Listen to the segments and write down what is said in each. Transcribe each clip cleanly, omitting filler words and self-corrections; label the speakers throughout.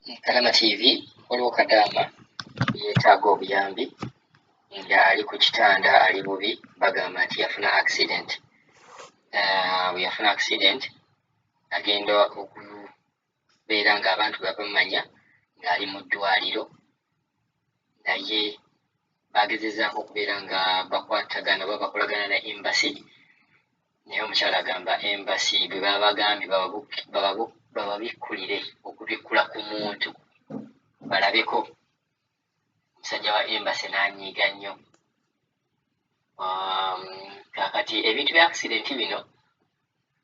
Speaker 1: Kalama TV, waliwo kadaama yeetaaga obuyambi ng'ali ku kitanda ali bubi, bagamba nti yafuna accident. Bwe yafuna accident agenda okubeera ng'abantu bwe bamumanya ng'ali mu ddwaliro, naye bagezezaako okubeera nga bakwatagana oba bakolagana ne embassy, naye omukyala agamba embassy bwe babagambye bababikkulire okubikkula ku muntu balabeko, omusajja wa embassy n'anyiiga nnyo. Kaakati ebintu bya accident bino,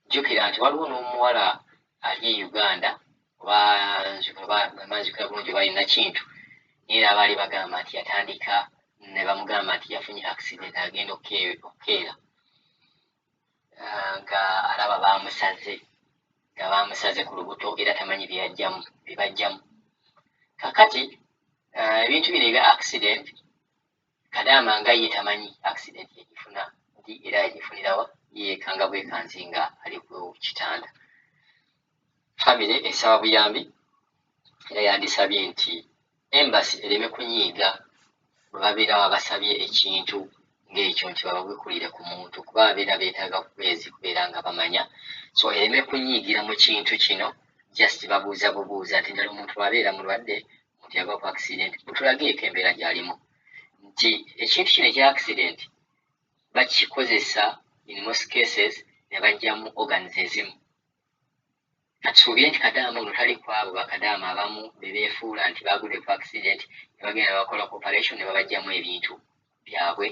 Speaker 1: jjukira nti waliwo n'omuwala ali e Uganda, oba nzijukira bulungi oba alina kintu, naye era baali bagamba nti yatandika ne bamugamba nti yafunye accident, agenda okukeera nga alaba baamusaze, nga baamusaze ku lubuto, era tamanyi byeyajjamu bye bajjamu. Kakati ebintu bino ebya accident, kadaama nga ye tamanyi accident yagifuna ddi era yagifunirawa, yeekanga bwekanzi nga ali ku kitanda. Famire esaba buyambi era yandisabye nti embassy ereme kunyiiga bwe babeera babasabye ekintu ng'ekyo nti bababikulire ku muntu, kuba babeera beetaaga kukwezi kubeera nga bamanya. So ereme kunyiigira mu kintu kino, just babuuza bubuuza nti ddala omuntu abeera mulwadde, omuntu yagwa ku accident, mutulageeko embeera gy'alimu, nti ekintu kino ekya accident bakikozesa in most cases ne baggyamu organs ezimu. Katusuubire nti kadaama ono tali ku abo bakadaama abamu be beefuula nti baagudde ku accident ne bagenda bakola operation ne babaggyamu ebintu byabwe,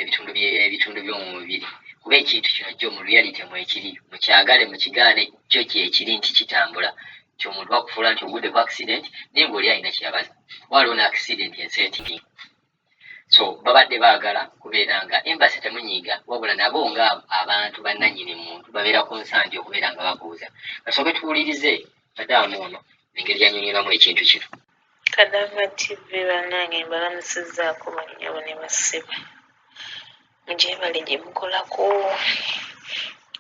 Speaker 1: ebitundu by'omu mubiri, kuba ekintu kino jjo mu reality mwekiri, mukyagale mukigaane, jjo kyekiri nti kitambula nti omuntu bakufuula nti ogudde ku accident naye ng'oli alina kyeyabaza, waliwo ne accident ensetting. So babadde baagala kubeera nga embassy temunyiiga, wabula nabo nga abantu bannannyini muntu babeera concerned okubeera nga babuuza. Kasooke tuwulirize kadaama ono engeri gy'annyonnyolamu ekintu kino.
Speaker 2: Kadaama TV, bannange, mbalamusizzaako bannyabo ne bassebo. Mugyebale gye mukolako,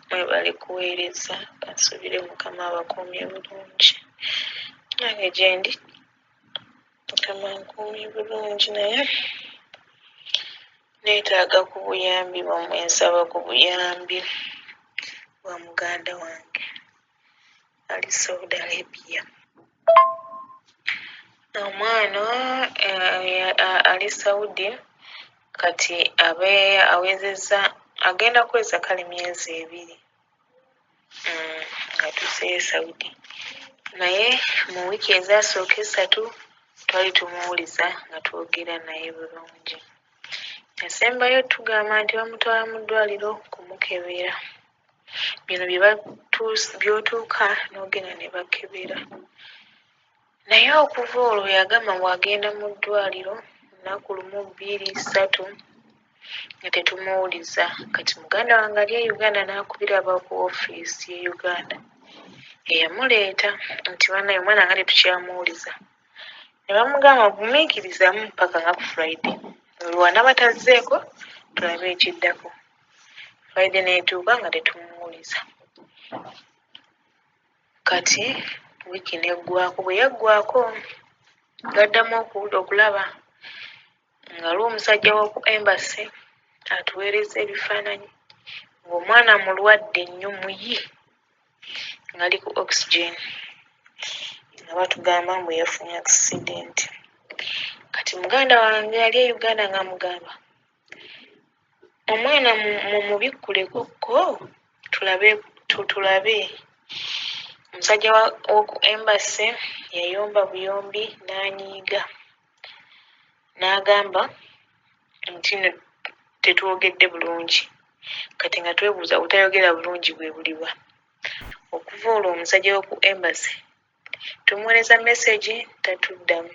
Speaker 2: mwebale kuweereza, kansuubire Mukama abakuumye bulungi. Nange gyendi Mukama ankuumye bulungi, naye neetaaga ku buyambi bwammwe, nsaba ku buyambi bwa muganda wange ali Saudi Arabia. Omwana ali Saudi kati abe awezezza, agenda kuweza kale myezi 2 ng'atuuseeyo e Saudi, naye mu wiiki ezasooka 3 twali tumuwuliza nga twogera naye bulungi. Yasembayo tugamba nti bamutwala mu ddwaliro kumukebera. Bino bye by'otuuka n'ogenda ne bakebera. Naye okuva olwo yagamba bw'agenda mu ddwaliro lunaku lumu, bbiri, ssatu nga tetumuwuliza. Kati muganda wange ali e Uganda n'akubira abaku ofiisi e Uganda eyamuleeta nti bannaye omwana nga tetukyamuwuliza. Ne bamugamba gumiikirizaamu paka nga ku Friday. Olwo anaaba tazzeeko tulabe ekiddako. Friday n'etuuka nga tetumuwuliza. Kati wiiki n'eggwaako, bwe yaggwaako gaddamu okulaba nga waliwo omusajja w'oku embassy atuweereza ebifaananyi ng'omwana mulwadde nnyo, muyi, ng'ali ku oxygen, nga batugamba mbu yafunye accident. Kati muganda wange ali e Uganda ng'amugamba omwana mumubikkuleko tulabe tulabe. Omusajja w'oku embassy yayomba buyombi n'anyiiga n'agamba nti nno tetwogedde bulungi. Kati nga twebuuza obutayogera bulungi bwe buliwa. Okuva olwo omusajja w'oku embassy tumuweereza message tatuddamu.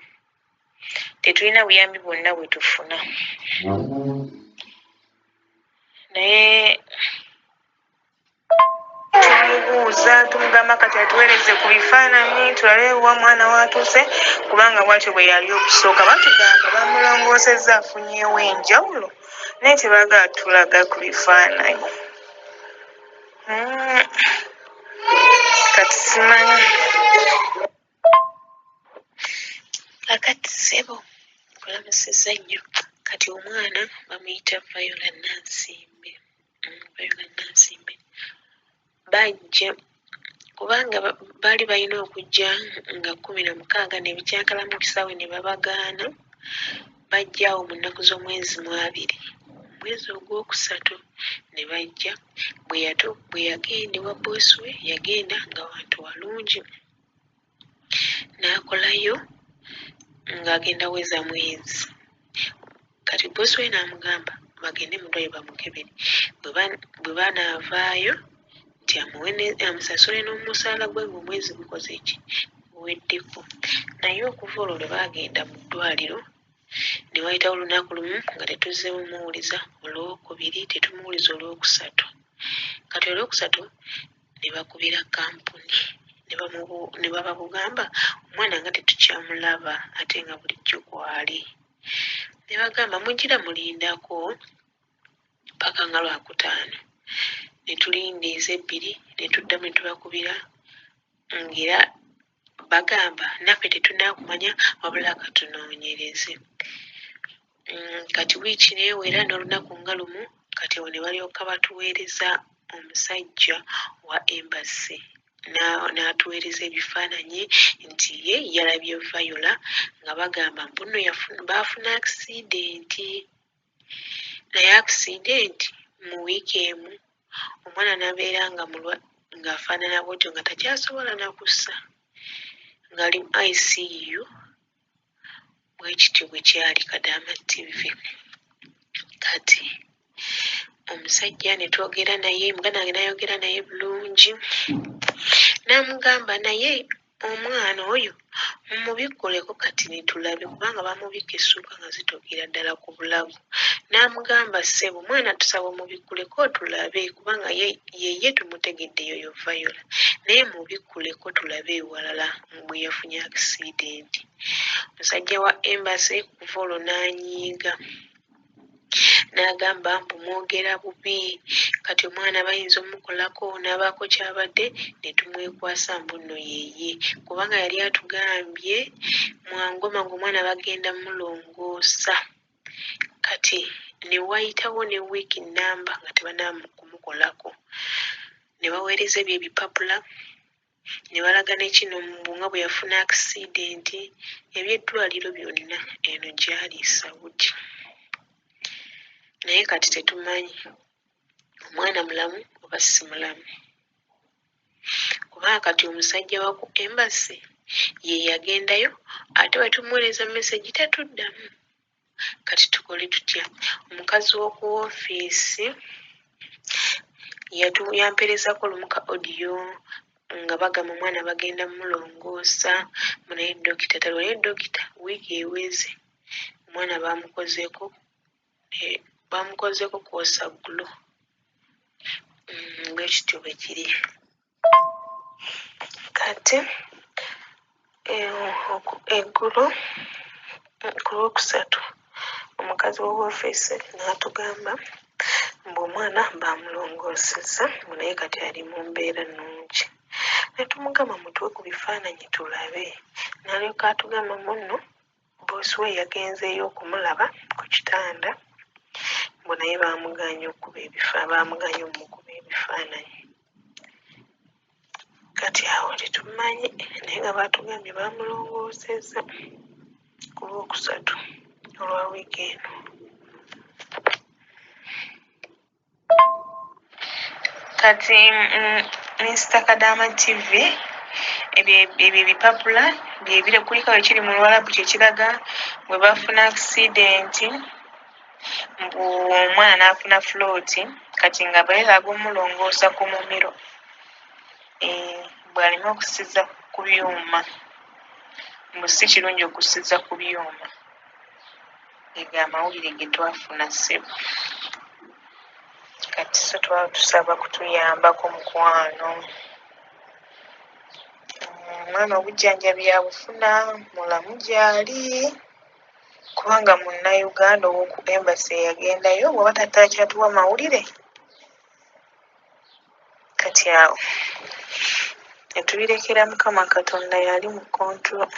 Speaker 2: Tetulina buyambi bwonna bwe tufuna. Naye tumubuuza, tumugamba kati atuweereze ku bifaananyi tulabe wa mwana w'atuuse, kubanga bw'atyo bwe yali okusooka. Batugamba bamulongoosezza, afunyeewo enjawulo, naye tebaagala tulaga ku bifaananyi. Kati simanyi. Kaakati ssebo nkulamusizza nnyo. Kati omwana bamuyita Viola Nansimbe. Viola Nansimbe. Bajja kubanga baali balina okujja nga 16 ne bikyankalamu ekisaawe ne babagaana. Bajja awo mu nnaku z'omwezi mu abiri, omwezi ogwokusatu ne bajja. Bwe yagenda ewa bboosi we, yagenda nga wantu walungi. N'akolayo ng'agenda weza mwezi. Kati bboosi we n'amugamba bagende mu ddwaliro bamukebere. Bwe banaavaayo nti amuwe amusasule n'omusaala gwe ng'omwezi gukoze ki? Guweddeko. Naye okuva olwo lwe baagenda mu ddwaliro ne wayitawo olunaku lumu nga tetuzzeemu muwuliza, olwokubiri tetumuwuliza, olwokusatu. Kati olwokusatu ne bakubira kampuni ne babagamba omwana nga tetukyamulaba ate nga bulijjo kwali. Ne bagamba mugira mulindako paka nga Lwakutaano. Ne tulinda ezebbiri ne tuddamu ne tubakubira ng'era bagamba naffe tetunnaba kumanya wabula katunoonyereze. Kati wiiki n'ewera n'olunaku nga lumu kati awo ne balyoka batuweereza omusajja wa embassy n'atuweereza ebifaananyi nti ye yalabye Viola nga bagamba mbu nno baafuna akisidenti. Naye akisidenti mu wiiki emu omwana n'abeera nga mulwa ng'afaanana bw'otyo nga takyasobola na kussa ng'ali mu ICU. Bwe kityo bwe kyali Kadaama TV. Kati omusajja ne twogera naye, muganda wange n'ayogera naye bulungi n'amugamba naye omwana oyo mumubikkuleko kati ne tulabe kubanga bamubikka essuuka nga zituukira ddala ku bulago. N'amugamba ssebo omwana tusaba omubikkuleko tulabe kubanga ye ye tumutegedde y'oyo Viola naye mubikkuleko tulabe ewalala bwe yafunye akisidenti. Omusajja wa embassy okuva olwo n'anyiiga. N'agamba mbu mwogera bubi kati omwana bayinza omukolako n'abaako ky'abadde ne tumwekwasa mbu nno yeeye kubanga yali atugambye mwangu amangu omwana bagenda mulongoosa. Kati ne wayitawo ne wiiki nnamba nga tebannaba kumukolako ne baweereza ebyo ebipapula ne balaga ne kino mbu nga bwe yafuna akisidenti eby'eddwaliro byonna eno gy'ali e Saudi. Naye kati tetumanyi omwana mulamu oba si mulamu kubanga kati omusajja wa ku embassy ye yagendayo ate bwe tumuweereza mesegi tatuddamu. Kati tukole tutya? Omukazi w'oku woofiisi yampeerezako lumu ka audio nga bagamba omwana bagenda mulongoosa mbu naye dokita taliwo naye dokita wiiki eweze omwana bamukozeeko bamukozeeko kwosa glue. Bwe kityo bwe kiri. Kati eggulo ku Lwokusatu omukazi wa woofiisi n'atugamba mbu omwana baamulongoosezza mbu naye kati ali mu mbeera nnungi. Ne tumugamba mutuwe ku bifaananyi tulabe n'alyoka atugamba mbu nno bboosi we yagenzeeyo okumulaba ku kitanda mbu naye baamugaanye okkuba baamugaanye ommukuba ebifaananyi. Kati awo tetumanyi naye nga baatugambye baamulongoosezza ku Lwokusatu olwa wiiki eno. Kati Mister Kadaama TV ebyo ebyo ebipapula byebire kuliko ekiri mu Luwalabu kye kiraga bwe bafuna accident mbu omwana n'afuna float kati nga beetaaga omulongoosa ku mumiro eh, bw'aleme okusiza ku byuma mbu si kirungi okusiza ku byuma. Ego amawulire ge twafuna ssebo. Kati so tusaba kutuyambako mukwano. Omwana obujjanjabi abufuna, mulamu gyali kubanga munnayuganda ow'oku embassy eyagendayo bw'aba takyatuwa mawulire kati awo ne tubirekera Mukama Katonda y'ali mu control.